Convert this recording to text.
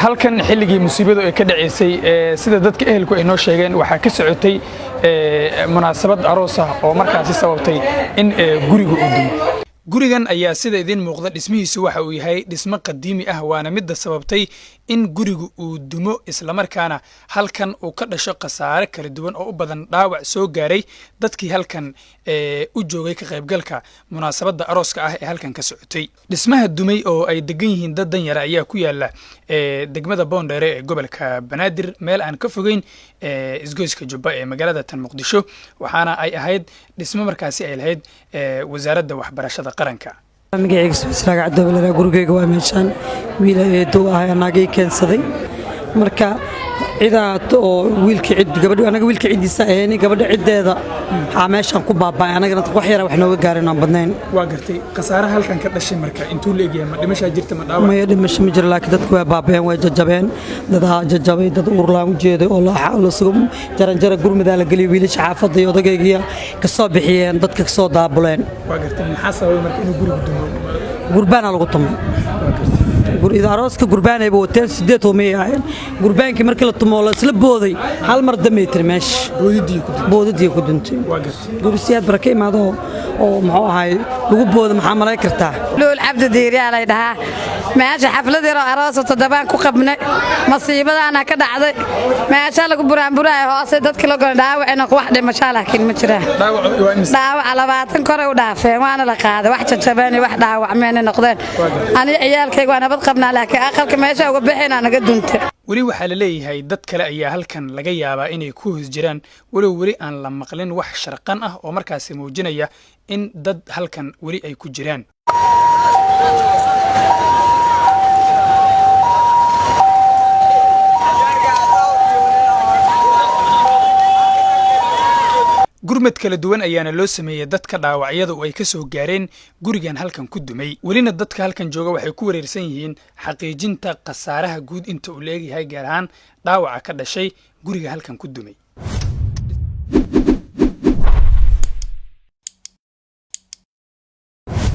Halkan xilligii musiibadu ay ka dhacaysay, sida dadka ehelku ay noo sheegeen, waxaa ka socotay munaasabad aroos ah oo markaasi sababtay in guriga uu dumo. Gurigan ayaa, sida idiin muuqda, dhismihiisu waxa uu yahay dhismo qadiimi ah, waana midda sababtay in gurigu uu dumo, islamarkaana halkan uu ka dhasho khasaare kala duwan oo u badan dhaawac soo gaaray dadkii halkan u joogay ka qaybgalka munaasabadda arooska ah ee halkan ka socotay. Dhismaha dumay oo ay degan yihiin dad danyara ayaa ku yaala degmada Boondheere ee gobolka Banaadir, meel aan ka fogeyn isgoyska Jubba ee magaalada tan Muqdisho, waxaana ay ahayd dhismo markaasi ay lahayd Wasaaradda Waxbarashada Qaranka. Magacayga Suusraaga Cabdibaleera. Gurigeyga waa meeshaan. Wiila eedow ahay annaagay keensaday. Marka cidaa oo wiilka cid gabadh, anaga wiilka ciddiisa ahayni, gabadha ciddeeda aa meeshaan ku baaba'ay. Anagana wax yara wax nooga gaarin aan badnayn. Waa gartay. Khasaaraha halkan ka dhashay marka intuu la egyahay? Ma dhimashaa jirta, ma dhaawac? Maya, dhimasho ma jiro, laakiin dadku way baaba'een, way jajabeen. Dadaa jajabay, dad uurlaan u jeeday oo lasugu jaranjara gurmadaa la geliyay. Wiilasha xaafadda iyo odagaygiya ka soo bixiyeen, dadka ka soo daabuleen. Waa gartay. Maxaa sababay marka inuu gurigu dumo? Gurbaana lagu tumay. Arooska gurbaanayba wateen, 8 hoomiyay ahayn. Gurbaankii markii la tumo, la isla booday, hal mar damay tiri meesha boodadii ku duntay. Gurisiyaad bara ka imaado oo muxuu ahay lagu booda, maxaa malay kartaa? Luul Cabdi Diiriyaalay dhahaa. Meesha xaflad yaroo aroosa toddobaan ku qabnay, masiibadaana ka dhacday. Meesha lagu buraanburaayo hoose dadkii la golay, dhaawacina wax dhimashaa laakiin ma jiraan. Dhaawaca 20 kore u dhaafeen, waana la qaaday. Wax jajabeen iyo wax dhaawacmeenay noqdeen. Aniga ciyaalkayga waa nabad qabnaa, laakiin aqalka meesha uga bixinaa naga dunta. Weli waxaa la leeyahay dad kale ayaa halkan laga yaabaa inay ku hoos jiraan, walow weli aan la maqlin wax sharqan ah oo markaasi muujinaya in dad halkan weli ay ku jiraan. Gurmad kala duwan ayaana loo sameeyey dadka dhaawacyada oo ay ka soo gaareen gurigan halkan ku dumay. Welina dadka halkan jooga waxay ku wareersan yihiin xaqiijinta khasaaraha guud inta uu leegyahay, gaar ahaan dhaawaca ka dhashay guriga halkan ku dumay.